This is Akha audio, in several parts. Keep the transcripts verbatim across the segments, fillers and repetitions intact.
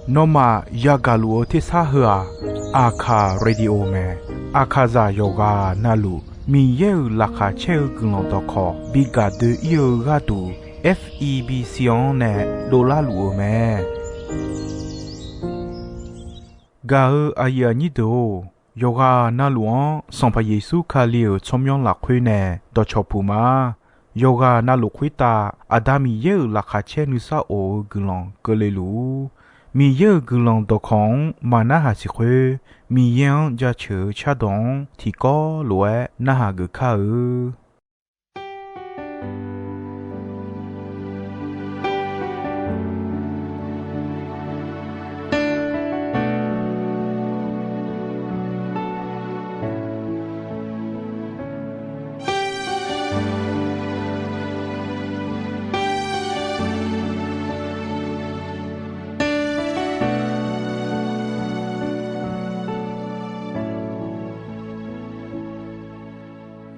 Nawmaf yagaq luf-eu tersar heu-aq, Aqkaq Radio mae. Aqkaqzaq yawqghaq navluf Miqyaer-euq laqkhaq caer-eu guiqlanq dawqkawq bi gaq doe-ir-eu gharduq, F E B C-anr nae dovlar luf-eu mae. Gaq-eu aqyuif aqnyir deuq-or, yawqghaq navluf-anr Sanqpaq Yeqsur Kali-euq tsawrmyanr lafkhoer nae dawqcawq puq ma. Yawqghaq navluf khoertav Aqda Miqyaer-euq laqkhaq caer nuisar of-eu guiqlanq keuvle luf-ur. Miqyaer-euq guiqlanq dawqkawq-anr maqnarhaq siq khoer, Miqyaer-anr jaceuq-eu cardawq-anr tiqkawv lof-aer narhaq geuf kar-eu.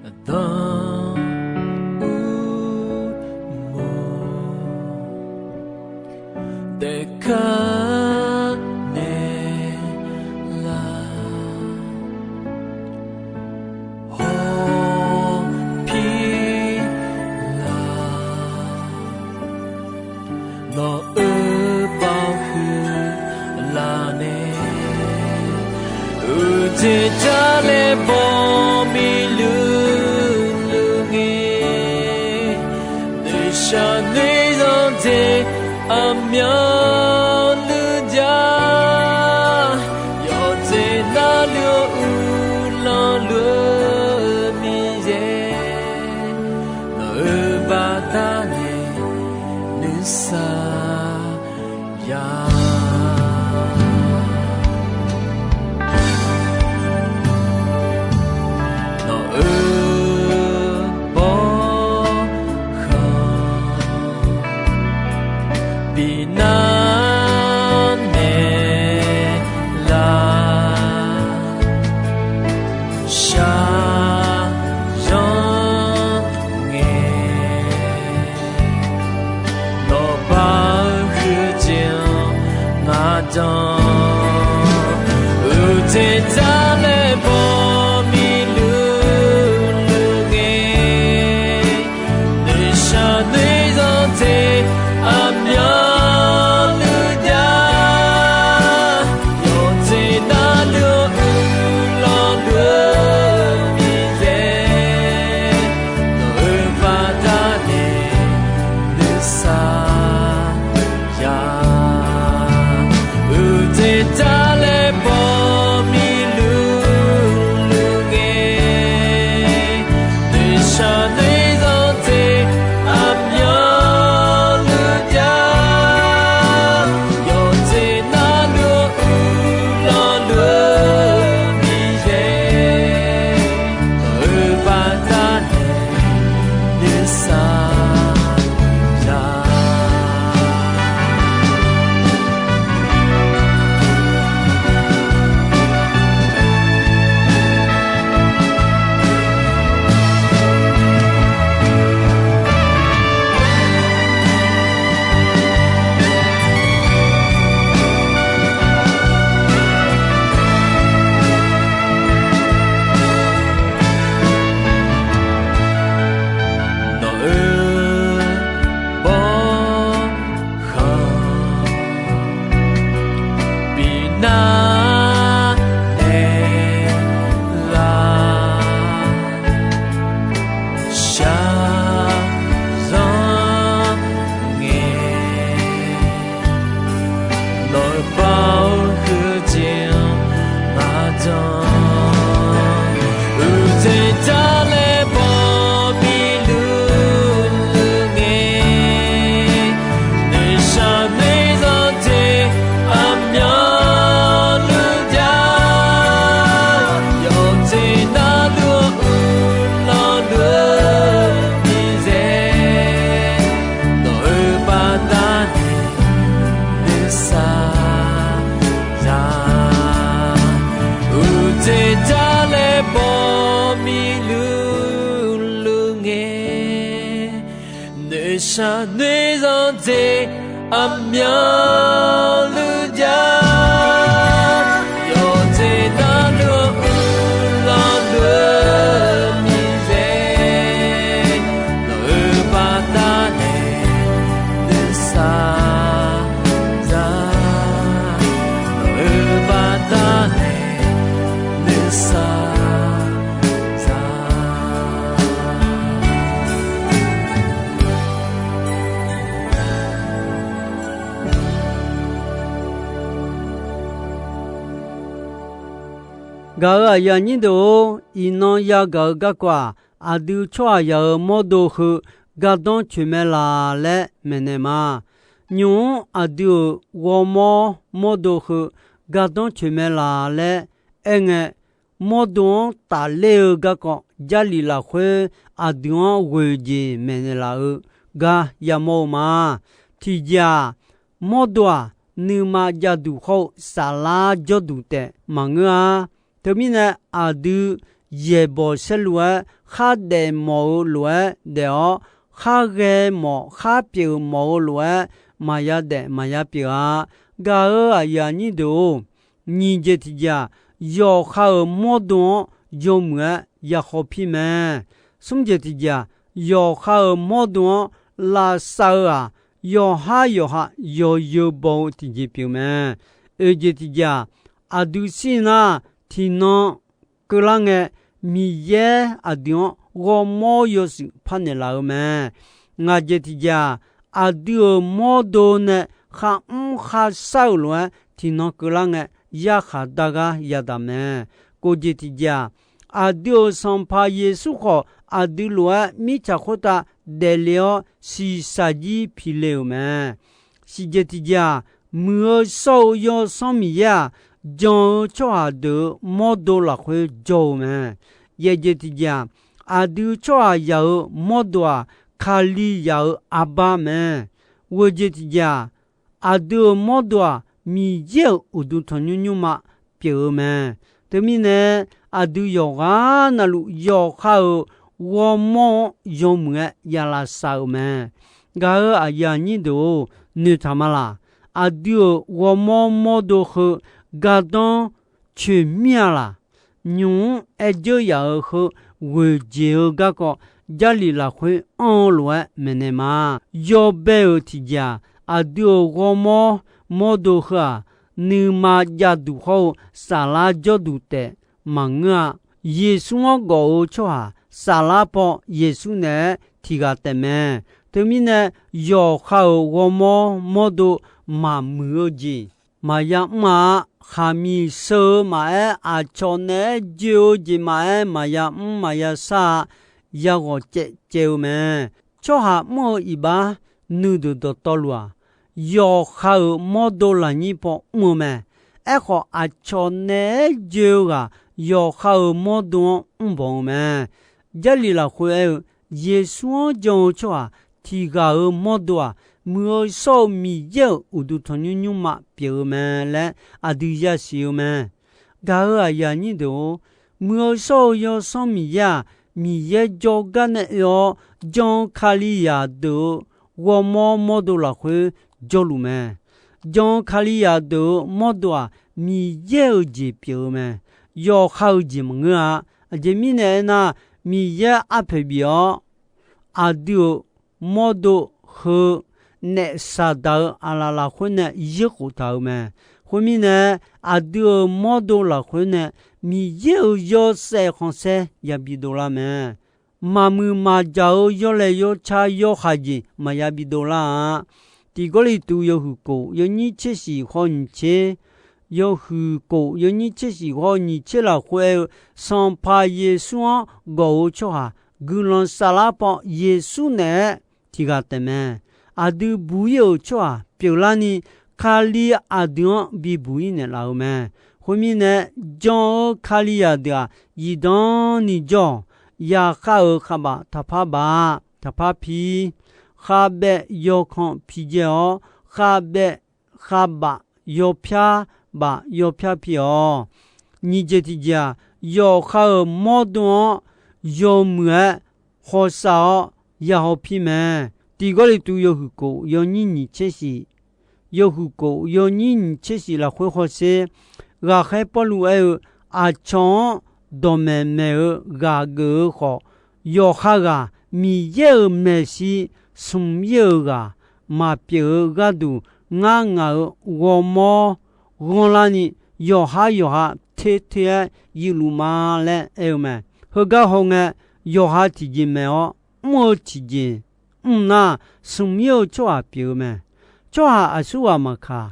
Aqdan uqmov taef kar naeq laf, hawpir laf, nawq-euq baoq huiq laf nae, uqteq jar laer baw miqluq luq ngae, noeqshaq noeqzanq dzaeq aqmyanluf jar, yawqjeq navluf-eu uqlanq luf-eu Miqyaer, nawq-euq baqda nae nuisar ya. Nawq-euq bawrkhanq bi nar naeq laf, shaqzanr ngae, nawq baoq huiq jeq-anr ngar jan, uqteq jar laer baw miqluq luq ngae, noeqshaq noeqzanq dzaeq aqmyanluf jar, yawqjeq navluf-eu uqlanq luf-eu Miqyaer, nawq-euq baqda nae nuisar ya. Uqteq jar laer baw miqluq luq ngae, noeqshaq noeqzanq dzaeq aqmyanluf jar, yawqjeq navluf-eu uqlanq luf-eu Miqyaer, nawq-euq baqda nae nuisar ya. Nawq-euq bawrkhanq bi nar naeq laf, shaqzanr ngae, nawq-euq baoq huiq jeq-anr ngar jan, uqteq jar laer baw miqluq luq ngae, noeqshaq noeqzanq dzaeq aqmyanluf jar, yawqjeq navluf-eu uqlanq luf-eu Miqyaer, nawq-euq baqda nae nuisar ya. Uqteq jar laer baw miqluq luq ngae, noeqshaq noeqzanq dzaeq Aqmyanluf ja, yawqjeq darluf-eu uiqlanq deuq-eu miqyaer, nawq-euq baqdanae nuisar za, nawq-euq baqdanae nuisar za. Gaq-euq aqyuif aqnyir deuq-or, iqnan yagaq-eu garkawv-aq, aqdui tsawrhaqzaq-euq mawrdo heu gardanr coeq mae laq laer maeqnaeq ma. Nymq-mr aqdui-euq ghawrmawr mawrdo heu gardanr coeq mae laq laer aerngae, mawrdo-anr tafler-eu garkawv Jarlif lafkhoer aqdui-anr ghoeq jeq maeqnaeq laf-eu gar yamawr-eu ma. Tiqjeq-aq, mawrdo-aq, nuima jav duq hawr-eu saflar jawrduq taef maqngeur-a. Teumirnae, aqdui yaeqbawq saerlu-aer khardaef mawf-eu lof-aer daef-awr, kharghae mawf kharpyeuf mawf-eu lof-aer maqya daef maqya pyeuf-a. Gaq-euq aqyuif aqnyir deuq-or, nyiq jeq tiqjeq-aq, yawqha-euq mawrdo-anr yawmuiq-aer ya khawpir mae. Smr jeq tiqjeq-aq, yawqha-euq mawrdo-anr lavsav-eu-aq, yawqhar yawqha yawzeu baw-eu tiqjeq pyeuf mae. Oeq jeq tiqjeq-aq, aqdui shir nar tiqnan keuvlar ngae, Miqyaer aqdui-anr ghawrmawr yawshuif parnaeq laf-eu mae. Ngaq jeq tiqjeq-aq, aqdui-euq mawrdo nae kharmr kharshar-euq lof-aer tiqnan keuvlar ngae, yarkhaq dar gar yadaq mae. Kof jeq tiqjeq-aq, aqdui-euq Sanqpaq Yeqsur khawf, aqdui lof-aer mirtsaq khoertav daefle-awr shiqshaq jir pile-euq mae. Siqjeq tiqjeq-aq, Muiq-eu shawr-eu Yawsanr Miqyaer-aq, jan-eu tsawrhaq deuq-euq mawrdo lafkhoer jawr-eu mae. Yaeqjeq tiqjeq-aq, aqdui tsawrhaqzaq-euq mawrdo-aq, Kalizaq-euq arbar mae. Ghoeqjeq tiqjeq-aq, aqdui-euq mawrdo-aq, Miqyaer-euq uqduq tanqnymr nymrma pyeuf-eu mae. Teumirnae, aqdui yawqghaq navluf yawqha-euq ghawrmawr-anr yawmuiq-aer ya lavsav-euq mae. Gaq-euq aqyuif aqnyir deuq-or, noeqtaq ma laq. Aqdui-euq ghawrmawr mawrdo heu gardanr coeqmir-a laq. Nymq-mr aer dzeur yaf-euq heu ghoeqjeq-eu garkawv Jarlif lafkhoer anr-eu lof-aer maeqnaeq ma. Yawbae-euq tiqjeq-aq, aqdui-euq ghawrmawr mawrdo heu-aq, nuima jav duq hawr-eu saflar jawrduq taef maqngeur-a. Yeqsur-anr gawf-eu tsawrhaq saflar paw Yeqsur naeq-aer tiq ghaq taef mae. Teumirnae, yawqha-euq ghawrmawr mawrdo maqmuiq-eu jeq maqya mr-a. Khaqmiq sheu-eu maqaer, aqcawq naeq-aer joe-eu jeq maqaer, maqya mr maqya shar-a. Yaghawq caev caev-eu mae. Tsawrhaq mr-eu iqbax nuideuq dawqtawvluf-aq, yawqha-euq mawrdo lafnyir paw mr-eu mae. Aerkhawf, aqcawq naeq-aer joe-eu ghaq yawqha-euq mawrdo-anr mrbanq-eu mae. Jarlif lafkhoer aer-eu, Yeqsur-anr jan-eu tsawrhaq tiq ghaq-euq mawrdo-aq, Muiq-eu shawr-eu Miqyaer-euq uqduq tanqnymr nymrma pyeuf-eu mae laer aqdui yasiq-eu mae. Gaq-euq aqyuif aqnyir deuq-or, Muiq-eu shawr-eu Yawsanr Miqyaer-aq, Miqyaer jawrgar nae oe-awr, jan-eu Kalizaq deuq-euq ghawrmawr mawrdo lafkhoer jawrluf mae. Jan-eu Kalizaq deuq-euq mawrdo-aq, Miqyaer-euq jeq pyeuf-eu mae. Yawqha-euq jeq maqngeur-a. Aqjeq mirnae aernar, Miqyaer arpoeq bif-awr, aqdui-euq mawrdo heu naef Saqdaq-euq aqlaf lafkhoer nae yeurkhof taq-euq mae. Khoermirnae, aqdui-euq mawrdo lafkhoer nae Miqyaer-euq yawshaef khanqsaer yabi dovlar mae. Maqmuiq maqjaq-eu yawlaeq yawcar yawhaiq jeq maqya bi dovlar-a. Tiq Gawrliqtu yawhuiq kof yawnyir tser shif haw nyiq tser, yawhuiq kof yawnyir tser shif haw nyiq tser lafkhoer aer-eu, Sanqpaq Yeqsur-anr gawq-eu tsawrhaq guiqlanq saflar paw Yeqsur naeq-aer tiq ghaq taef mae. Aqdui buq-ir-euq tsawrhaq pyeuflarni, Kali aqdui-anr bibuq-ir naeqlaf-eu mae. Khoermirnae, jan-eu Kalizaq deuq-aq, zifdan ni jawr-awq. Yaqkhav-euq khavbaf taqpar baf, taqpar pi. Khavbaev yawkan pi jae-awr, khavbaev khavbaf yawpyar baf yawpyar pi-awq. Nyiq jeq tiq jeq-aq, yawqha-euq mawrdo-anr yawmuiq-aer hawsav-awr yahaw pir mae. Tiq Gawrliqtu yawhuiq kof yawnyir nyiq tser shif yawhuiq kof yawnyir nyiq tser shif lafkhoer hawsher, ghaqkhaer Pawrluv aer-eu, aqcawq-anr dawqmaeq maeq-eu ghaq geuf-eu khawf, yawqha ghaq Miqyaer-euq maeqshi smq ir-eu ghaq maqpyeuf-eu gharduq, ngar ngaq-euq ghawrmawr ghanrlarni, yawqhar yawqha ter ter-aer yuifluf ma laer aer-eu mae. Heugar hawngae, yawqha tiqjeq maeq-awr mr-eu tiqjeq mr nar, smq ir-eu tsawrhaq pyeuf-eu mae. Tsawrhaq aqsurghaq maqkaq,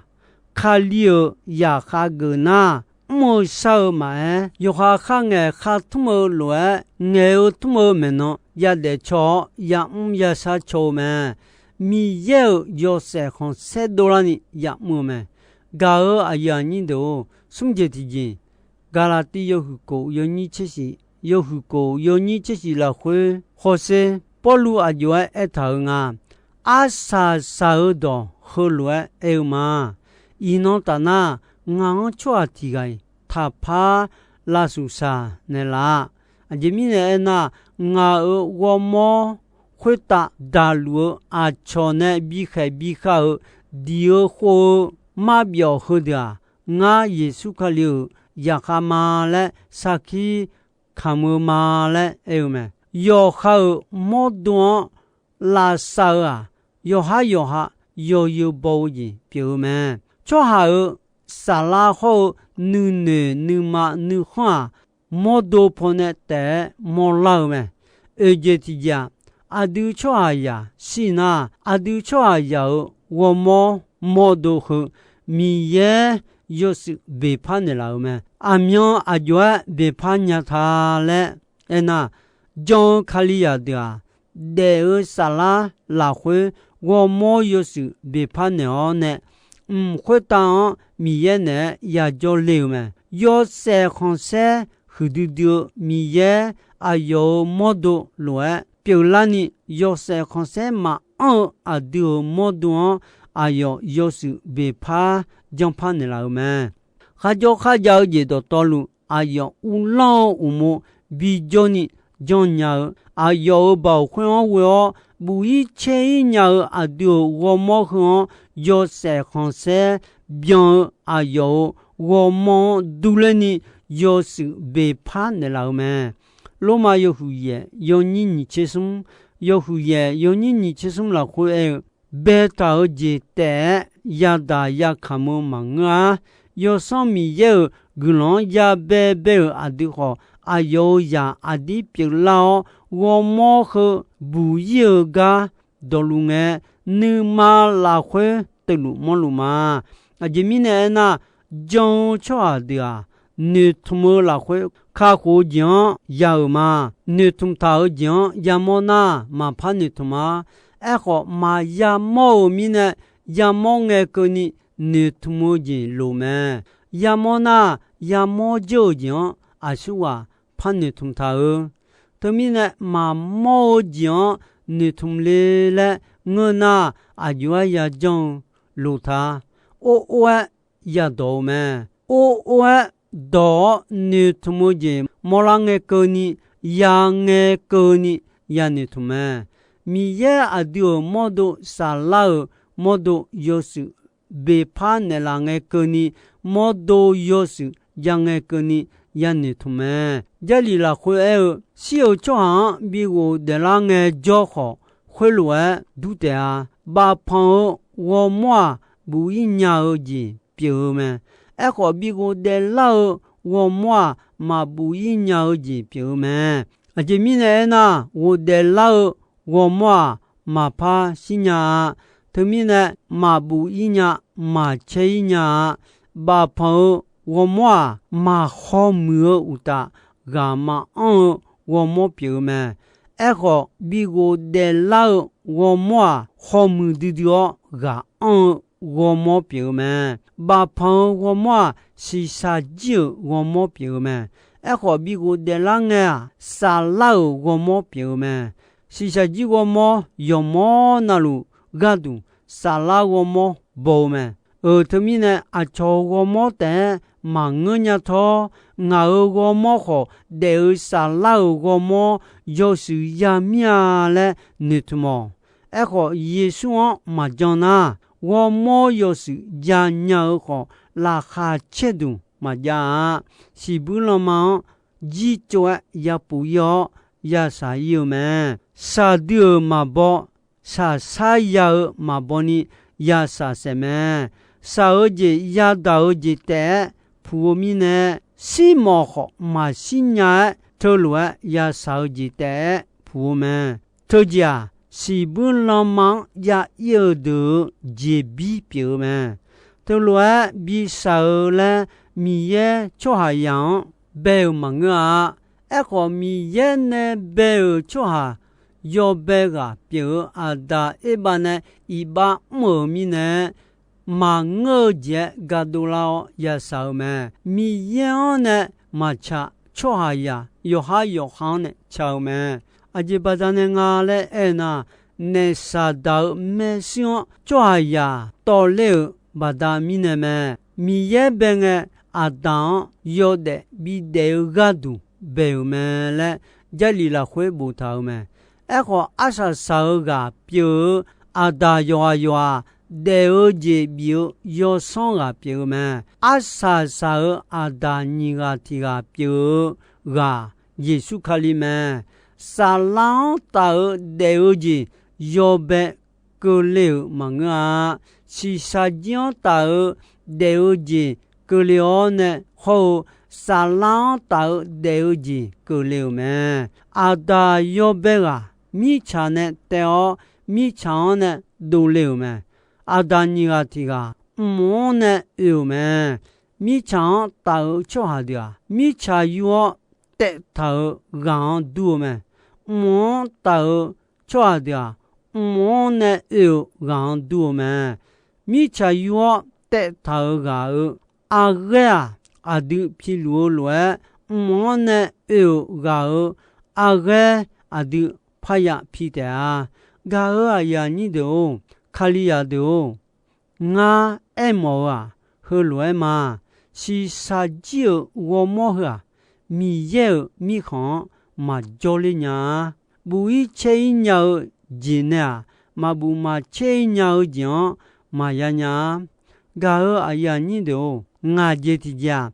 Kali-euq zaqkhav geuf nar, mr-eu shar-eu maqaer, yawqha kharngaeq khartmr-eu lof-aer ngaeq-eu tmr-eu maeqnan yadaef caw-awr, yamr yashar caw-eu mae. Miqyaer-euq yawshaef khanqsaer dovlarni yamr-eu mae. Gaq-euq aqyuif aqnyir deuq-or, smr jeq tiqjeq, Gaqlaqtiv yawhuiq kof yawnyir tser shif, yawhuiq kof yawnyir tser shif lafkhoer hawsher, Pawrluv aqjox-aer aertaq-euq nga. Arsaq saq-eu dawq heulof-aer aer-eu ma. Iqnan tafnar, ngaq-anr tsawrhaq tiq ghaq-iq taqpar lavshuif shaq naeqlaf-a. Aqjeq mirnae aernar, ngaq-euq ghawrmawr khoertav daqluf-eu aqcawq nae bikhaeq bikhav-euq diq-eu khov-eu marbyawf heudeuq-aq, ngar Yeqsur Kali-euq zaqkhav ma laer sarkir kamq-eu ma laer aer-eu mae. Yawqha-euq mawrdo-anr lavsav-eu-aq, yawqhar yawqha yawzeu baw-eu jeq pyeuf-eu mae. Tsawrhaq-euq saflar hawr-eu nuinoeq nuima nuikhanr-aq, mawrdo pawnae taef-aer mawrlar-eu mae. Oeq jeq tiq jeq-aq, aqdui tsawrhaqzaq shir nar, aqdui tsawrhaqzaq-euq ghawrmawr mawrdo heu Miqyaer yawshuif beqpar naeqlaf-euq mae. Aqmyan aqjox-aer beqpar nya ta laer aernar, jan-eu Kalizaq deuq-aq, daef-eu saflar lafkhoer ghawrmawr yawshuif beqpar naeq-awr nae, mq khoertav-anr Miqyaer naeq-aer yajawr le-euq mae. Yawshaef khanqsaer huiqdui dui-eu Miqyaer aqyawf-euq mawrdo lof-aer pyeuflarni, yawshaef khanqsaer maqanr-eu aqdui-euq mawrdo-anr aqyawf yawshuif beqpar janrpar naeqlaf-euq mae. Kharjawr kharjav-eu jeq dawqtawvluf, aqyawf uvlanr-eu uqmov bijawrni janrnya-eu, aqyawf-euq baoq khoer-anr ghoe-awr buf-ir caer-ir nya-eu aqdui-euq ghawrmawr heu-anr yawshaef khanqsaer byan-eu aqyawf-euq ghawrmawr-anr durlerni yawshuif beqpar naeqlaf-eu mae. Lormav yawhuiq yaef yawnyir nyiq tser smr, yawhuiq yaef yawnyir nyiq tser smr lafkhoer aer-eu, baetaq-eu jeq taef-aer yadaq yakamq-eu maqngeur-ar. Yawsanr Miqyaer-euq guiqlanq-anr yabae bae-euq aqdui khawf, aqyawf-euq zaq aqdir pyeuflar-awr, ghawrmawr heu buq-ir-eu gar dawqluf ngae, nuima lafkhoer teuvluf mawrluf ma. Aqjeq mirnae aernar, jan-eu tsawrhaq deuq-aq, noeqtmq-eu lafkhoer kakhof-eu jeq-anr ya-euq ma. Noeqtmq taq-eu jeq-anr yamawr nar, maqpar noeqtmq-ar. Aerkhawf, maqya mawr-euq mirnae, yamawr ngae keuvni noeqtmq-eu jeq loq mae. Yamawr nar, yamawr dzeur-euq jeq-anr aqsurghaq par noeqtmq taq-eu. Teumirnae, maqmawr-eu jeq-anr noeqtmq le laer ngeur nar, aqjox-aer yajanr-eu loq ta. Or or-aer yadawq-eu mae. Or or-aer dawq-awr noeqtmq-eu jeq mawrlar ngae keuvni, ya ngae keuvni ya noeqtmq mae. Miqyaer aqdui-euq mawrdo saflar-euq mawrdo yawshuif beqpar naeqlaf ngae keuvni, mawrdo yawshuif ya ngae keuvni ya noeqtmq mae. Jarlif lafkhoer aer-eu, shir-euq tsawrhaq-anr bi ghofdaef lar ngae jawr khawf, khoerlof-aer dur taef-a. Bafpanq-eu ghawrmawr-aq, buf-ir nya-eu jeq pyeuf-eu mae. Aerkhawf, bi ghofdaef lar-eu ghawrmawr-aq, maqbuf-ir nya-eu jeq pyeuf-eu mae. Aqjeq mirnae aernar, ghofdaef lar-eu ghawrmawr-aq, maqpar shir nya-a. Teumirnae, maqbuf-ir nya, maqcaer-ir nya-a. Bafpanq-eu ghawrmawr-aq, maqkhawmuiq-eu uqtaf, ghaq maqanr-eu ghawrmawr pyeuf-eu mae. Aerkhawf, bi ghofdaef lar-eu ghawrmawr-aq, khawmuiq duidui-awr ghaq anr-eu ghawrmawr pyeuf-eu mae. Bafpanq-eu ghawrmawr-aq, shiqshaq jir-euq ghawrmawr pyeuf-eu mae. Aerkhawf, bi ghofdaef lar ngae-aq, saflar-euq ghawrmawr pyeuf-eu mae. Shiqshaq jir ghawrmawr yawqmawr navluf gharduq, saflar ghawrmawr baw-eu mae. Euq teumirnae, aqcawq-euq ghawrmawr taef-aer maqngeur nya tawr, ngaq-euq ghawrmawr khawf, daef-eu saflar-euq ghawrmawr yawshuif ya mir-a laer noeqtmq-awq. Aerkhawf, Yeqsur-anr maqjan nar, ghawrmawr yawshuif janya-eu khawf, laqkhaq caerduq maqjav-a. Siqbuir lanma-anr jircov-aer yapuf ir-awr, yashaq ir-eu mae. Shaqdui-euq maqbaw, shaqshar ya-eu maqbaw ni yashaq saef mae. Shaq-eu jeq yadaq-eu jeq taef-aer puq-eu mirnae, shirmawf khawf maqshir nya-aer teulof-aer yashaq-eu jeq taef-aer puq-eu mae. Teujeq-aq, siqbuir lanma-anr jav ir-eu deuq-euq jeqbir pyeuf-eu mae. Teulof-aer bishaq-eu laer Miqyaer tsawrhaqzaq-anr bae-euq maqngeur-a. Aerkhawf, Miqyaer nae bae-euq tsawrhaq yawbae ghaq pyeuf-eu Aqdaq Erbav nae iqbax mr-euq mirnae, maqngeur-eu jeq-aer ga dovlar-awr yashaq-eu mae. Miqyaer-anr nae maqtsaq, tsawrhaqzaq yawqhar yawqha-anr nae ca-eu mae. Aqjeq baqdanae nga laer aernar, naef Saqdaq-euq maershuir-anr tsawrhaqzaq tawvler-euq baqda mirnae mae. Miqyaer bae ngae, Aqdaq-anr yawdaef bidaef-eu gharduq bae-euq mae laer Jarlif lafkhoer boftaq-euq mae. Aerkhawf, arsaq saq-eu ghaq pyeuf-eu Aqdaq yawqghaq yawqghaq daef-eu jeq bif-eu yawsanr ghaq pyeuf-eu mae. Arsaq saq-euq Aqdaq nyiq ghaq tiq ghaq pyeuf-eu ghaq Yeqsur Kali mae. Saflar-anr taf-eu daef-eu jeq yawbae keuvle-euq maqngeur-a. Shiqshaq jir-anr taf-eu daef-eu jeq keuvle-awr nae hawr-eu, saflar-anr taf-eu daef-eu jeq keuvle-euq mae. Aqdaq yawbae ghaq mirtsaq nae taev-awr, mirtsaq-anr nae dovle-euq mae. Aqdaq nyiq ghaq tiq ghaq mq-anr nae oe-euq mae. Mirtsaq-anr taf-eu tsawrhaq deuq-aq, mirtsaq yur-awr taev taq-euq ghaq-anr dur-eu mae. Mq-anr taf-eu tsawrhaq deuq-aq, mq-anr nae oe-euq ghaq-anr dur-eu mae. Mirtsaq yur-awr taev taq-euq ghaq-euq arghaer-aq, aqdui piluf-eu lof-aer, mq-anr nae oe-euq ghaq-euq arghaer aqdui parya pi taef-a. Gaq-euq aqyuif aqnyir deuq-or, Kalizaq deuq-or, ngar aermawf-eu-aq, heulof-aer ma. Shiqshaq jir-euq ghawrmawr heu-aq, Miqyaer-euq mirkhanq-anr maqjawr ler nya-a. Buf-ir caer-ir nya-eu jeq nae-aq, maqbuf maqcaer-ir nya-eu jeq-anr maqya nya-a. Gaq-euq aqyuif aqnyir deuq-or, ngaq jeq tiqjeq-aq,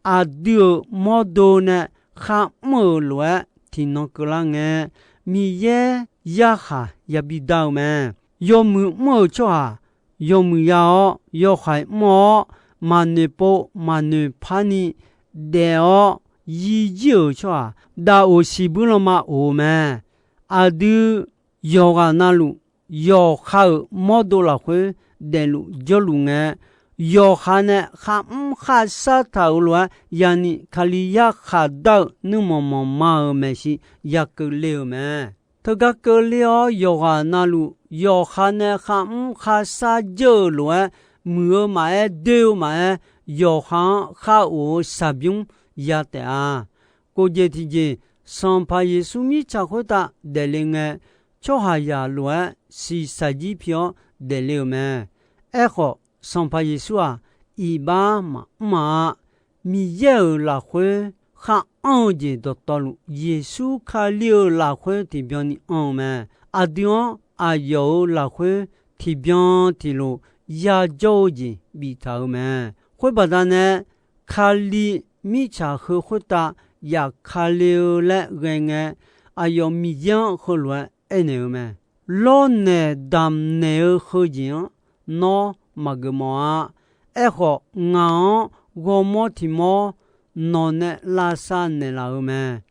aqdui-euq mawrdo nae kharmr-euq lof-aer tiqnan keuvlar ngae, Miqyaer yarkhaq yabi dar-eu mae. Yawmuiq mr-euq tsawrhaq yawmuiq ya-awr, yawhaiq mr-awr, maqnoeq pov maqnoeq par ni daef-awr yir jir-euq tsawrhaq, daqoq siqbuir lanma of-eu mae. Aqdui yawqghaq navluf, yawqha-euq mawrdo lafkhoer daefluf jawrluf ngae, yawqha nae kharmr kharshar taq-euq lof-aer yani Kali yarkhaq dar-eu nuirmanq manqma-euq maeqshi yakeuv le-euq mae. Teugar keuvle-awr yawqghaq navluf, yawqha nae kharmr kharshar jeur-euq lof-aer, muiq-eu maqaer, doer-eu maqaer, yawqha-anr khar of-eu shaqbymr ya taef-a. Kof jeq tiqjeq, Sanqpaq Yeqsur mirtsaq khoertav daefle ngae, tsawrhaqzaq lof-aer shiqshaq jir pi-awr daefle-euq mae. Aerkhawf, Sanqpaq Yeqsur-aq, iqbax maqmr-a. Miqyaer-euq lafkhoer khar anr-eu jeq dawqtawvluf, Yeqsur Kali-euq lafkhoer tiqbyan ni anr-eu mae. Aqdui-anr aqyawf-euq lafkhoer tiqbyan tiqlof yajawr-eu jeq biftaq-euq mae. Khoer baqdanae, Kali mirtsaq heu khoertav yaf Kali-eu laer ghae ngae, aqyawf Miqyaer-anr heulof-aer aernaeq-eu mae. Lawrnaeq damqnaeq-eu heujeq-anr nawr maqgeuf mawf-a. Aerkhawf, ngaq-anr ghawrmawr tiq mawr nawq nae lavsav naeqlaf-eu mae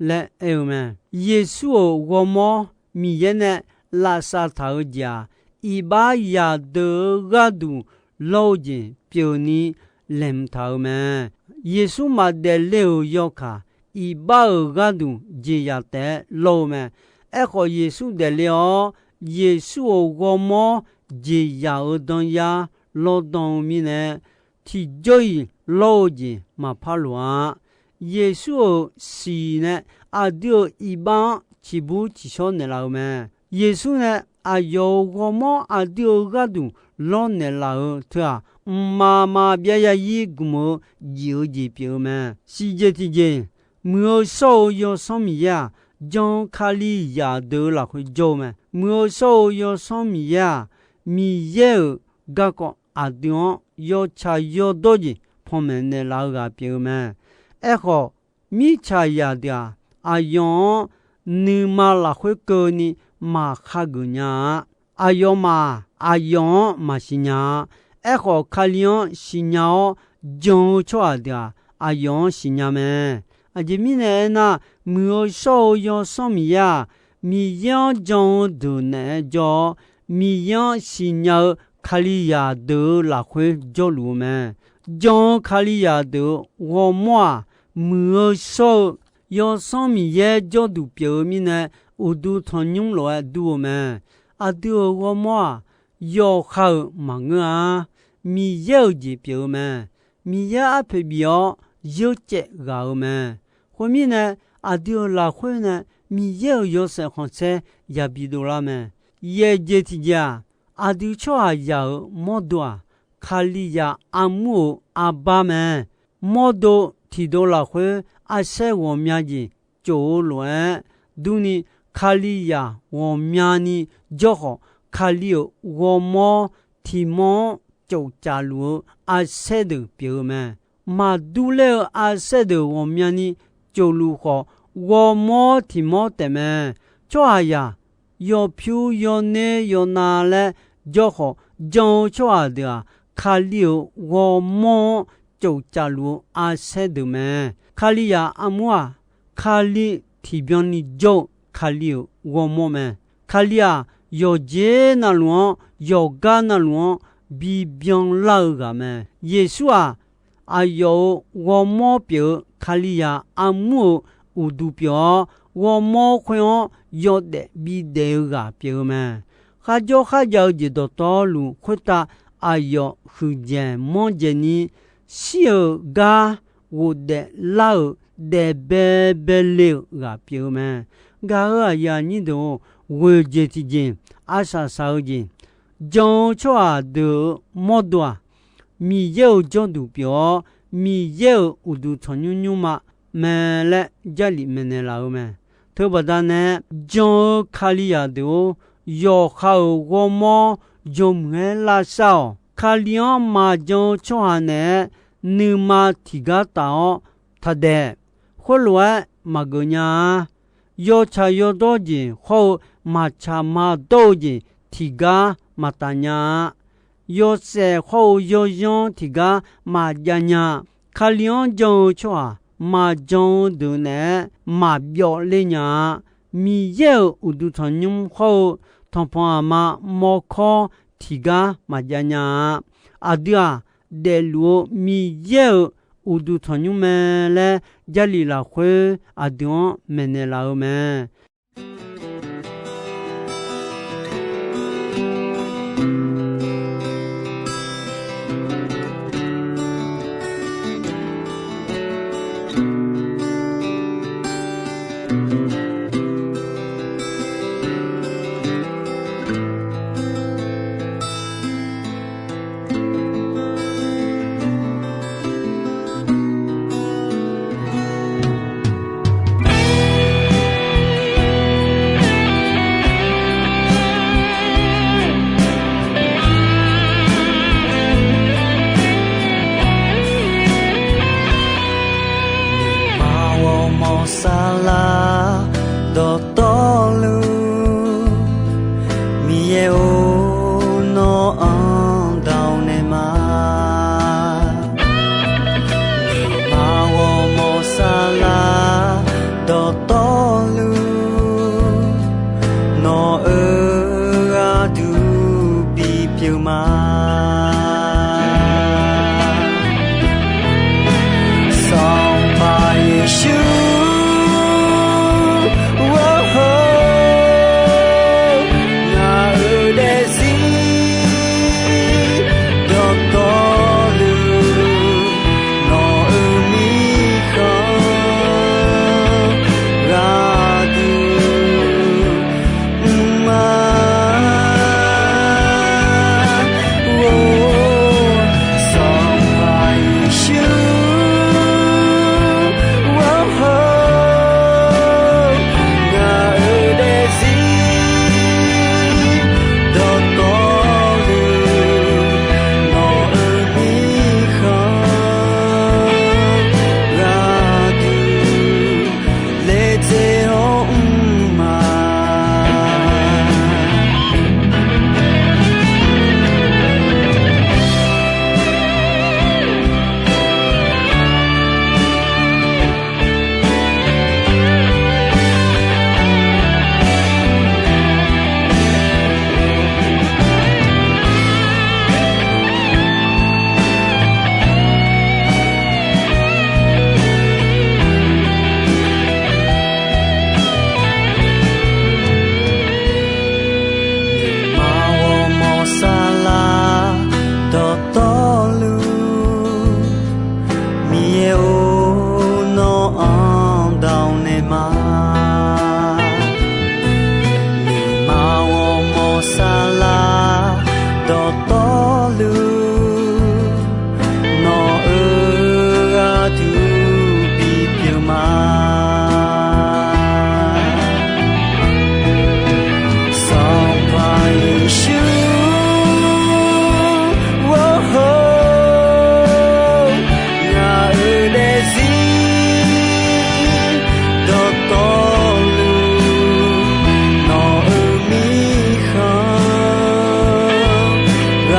laer aer-eu mae. Yeqsur-euq ghawrmawr Miqyaer nae lavsav taq-eu jeq-aq, iqbax yaqdeuq-eu gharduq lawr-eu jeq pyeufni laeqhmq taq-euq mae. Yeqsur maqdaef le-euq yawkaq, iqbax-euq gharduq jeqzaq taef-aer lawr-eu mae. Aerkhawf, Yeqsur daefle-awr, Yeqsur-euq ghawrmawr jeqzaq-euq danyar lawrdan-eu mirnae, tiqjawr-iq lawr-eu jeq maqpar loq-a. Yeqsur-euq siq nae aqdui-euq iqbax-anr ciqbur ciqshawr naeqlaf-eu mae. Yeqsur nae aqyawf-euq ghawrmawr aqdui-euq gharduq lawrnaeq laf-eu teu-aq, mqmaq maqbyav yazir gmq-eu jif-eu jeq pyeuf-eu mae. Siqjeq tiqjeq, Muiq-eu shawr-eu Yawsanr Miqyaer-aq, jan-eu Kalizaq deuq-eu lafkhoer jawr-eu mae. Muiq-eu shawr-eu Yawsanr Miqyaer-aq, Miqyaer-euq garkawv aqdui-anr yawtsaq yawdawr jeq panmaeq naeqlaf-eu ghaq pyeuf-eu mae. Aerkhawf, mirtsaqzaq deuq-aq, aqyawf-anr nuima lafkhoer keuvni maqkhageuf nya-a. Aqyawfmaf aqyawf-anr maqsiq nya-a. Aerkhawf, Kali-anr siqnya-awr jan-eu tsawrhaq deuq-aq, aqyawf-anr siqnya mae. Aqjeq mirnae aernar, muiq-eu shawr-eu Yawsanr Miqyaer-aq, Miqyaer-anr jan-eu deuq naeq-aer jawr-awr, Miqyaer-anr siqnya-eu Kalizaq deuq-euq lafkhoer jawrluf-eu mae. Jan-eu Kalizaq deuq-euq ghawrmawr-aq, muiq-eu shawr-eu Yawsanr Miqyaer jawrduq pyeuf-eu mirnae, uqduq tanqnymr lof-aer dur-eu mae. Aqdui-euq ghawrmawr-aq, yawqha-euq maqngeur-a. Miqyaer-euq jeq pyeuf-eu mae. Miqyaer arpoeq bif-awr yeur caev ghaq-eu mae. Khoermirnae, aqdui-euq lafkhoer nae Miqyaer-euq yawshaef khanqsaer yabi dovlar mae. Yaeq jeq tiqjeq-aq, aqdui tsawrhaqzaq-euq mawrdo-aq, Kalizaq armur-euq arbar mae. Mawrdo tiqdov lafkhoer arsaer ghawqmya jeq tsof-eu lof-aer durni, Kalizaq ghawqmyani jawr khawf, Kali-euq ghawrmawr tiq mawr-anr tsof caf luf-eu arsaer deuq pyeuf-eu mae. Maqdur ler-eu arsaer deuq ghawqmyani tsof luf khawf, ghawrmawr tiq mawr taef mae. Tsawrhaqzaq yawpyur yawner yawnav laer jawr khawf, jan-eu tsawrhaq deuq-aq, Kali-euq ghawrmawr-anr tsof caf luf-eu arsaer deuq mae. Kalizaq armur-aq, Kali tiqbyan ni jawr-eu Kali-euq ghawrmawr mae. Kali-aq, yawqjeq navluf-anr, yawqgar navluf-anr bibyan lar-eu ghaq mae. Yeqsur-aq, aqyawf-euq ghawrmawr pyeuf-eu Kalizaq armur-euq uqduq pyeuf-awr, ghawrmawr khoer-anr yawdaef bidaef-eu ghaq pyeuf-eu mae. Kharjawr kharjav-eu jeq dawqtawvluf khoertav aqyawf huiqdzaeq manrdzaeq ni, shir-euq gar ghofdaef lar-euq daef baebae le-euq ghaq pyeuf-eu mae. Gaq-euq aqyuif aqnyir deuq-or, ghoeq jeq tiqjeq, arsaq saq-eu jeq, jan-eu tsawrhaq deuq-euq mawrdo-aq, Miqyaer-euq jawrduq pyeuf-awr, Miqyaer-euq uqduq tanqnymr nymrma mae laer Jarlif maeqnaeq laf-eu mae. Teubaqda nae, jan-eu Kalizaq deuq-or, yawqha-euq ghawrmawr yawmuiq-aer lavshar-awq. Kali-anr maqjan-eu tsawrhaq naeq-aer nuima tiqgar taf-awr taqdaef. Khoerlof-aer maqgeuf nya-a. Yawtsaq yawdawr jeq hawr-eu maqtsaq maqdawr-eu jeq tiqgar maqtaf nya-a. Yawshaef hawr-eu yawzanr tiqgar maqjav nya-a. Kali-anr jan-eu tsawrhaq maqjan-eu deuq naeq-aer maqbyawf ler nya-a. Miqyaer-euq uqduq tanqnymr hawr-eu tanqpanq aqma mawrkawr tiqgar maqjav nya-a. Aqdui-aq, daefluf-eu Miqyaer-euq uqduq tanqnymr mae laer Jarlif lafkhoer aqdui-anr maeqnaeq laf-eu mae. Maq ghawrmawr saflar dawqtawvluf, Miqyaer-or, nawq-anr dawq naeq ma. Maq ghawrmawr saflar dawqtawvluf, nawq-euq gharduq bipyeuf ma. Sanqpaq Yeqsur, ngaq-euq daefzir dawqtawvluf, nawq-euq mirkhanq gharduq mr ma.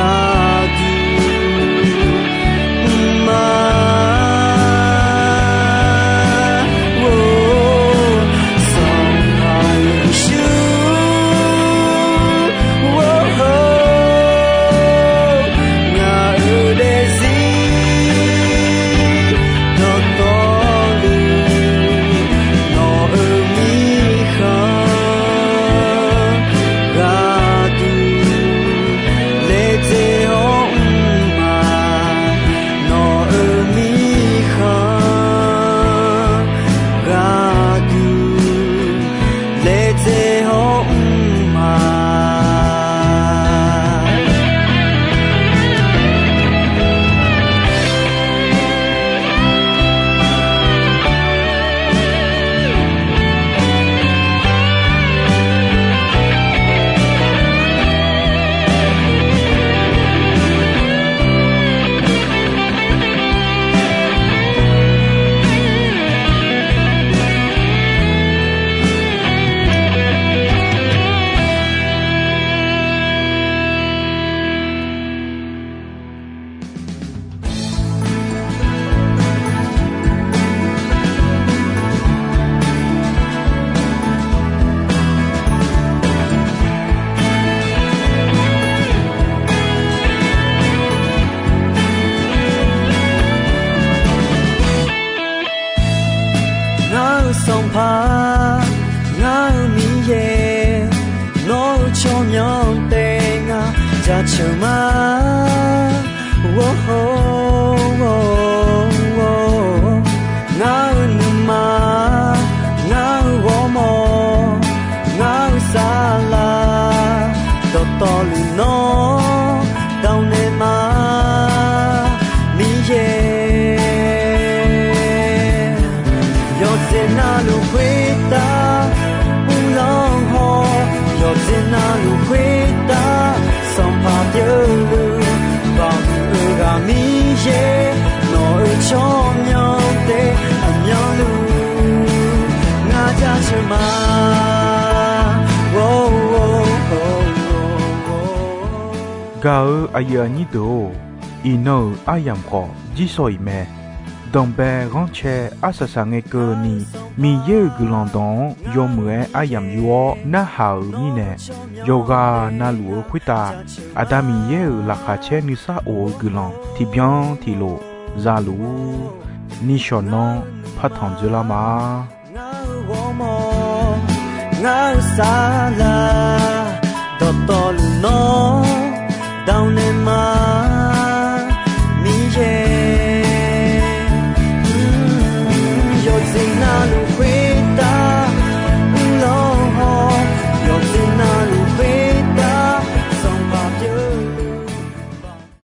Aqduq mrma, or, Sanqpaq Yeqsur, or, ngaq-euq daefzir dawqtawvluf, nawq-euq mirkhanq gharduq laedzae hawr mr ma. Nawq-euq mirkhanq gharduq laedzae hawr mr ma. Ngar-eu Sanqpaq, ngar-eu Miqyaer, nawr-eu tsawrmyanr taef ngar jaceuq ma. Ngar-eu nuima, ngar-eu ghawrmawr, ngar-eu saflar, dawqtawvluf nawr dawq naeq ma. Miqyaer, yawqjeq navluf khoertav uvlanr haw, yawqjeq navluf khoertav Sanqpaq pyeuvluf, Baoq muiq-eu ghaq Miqyaer, nawq-euq tsawrmyanr taef aqmyanluf ngar jaceuq ma. Gaq-eu aqyuif aqnyir deuq-or, iqnan-euq aryamq khawf jirsawq iq mae. Danqbae ghanrcae arsaq saq ngae keuvni, Miqyaer-euq guiqlanq dawq-anr yawmuiq-aer aryamq yur-awr narhaq-euq mirnae, yawqghaq navluf-eu khoertav Aqda Miqyaer-euq laqkhaq caer nuisar of-eu guiqlanq tiqbyan tiqlof za luf-ur. Nishawq nanr partanq dzoerlar ma. Ngar-eu ghawrmawr, ngar-eu saflar,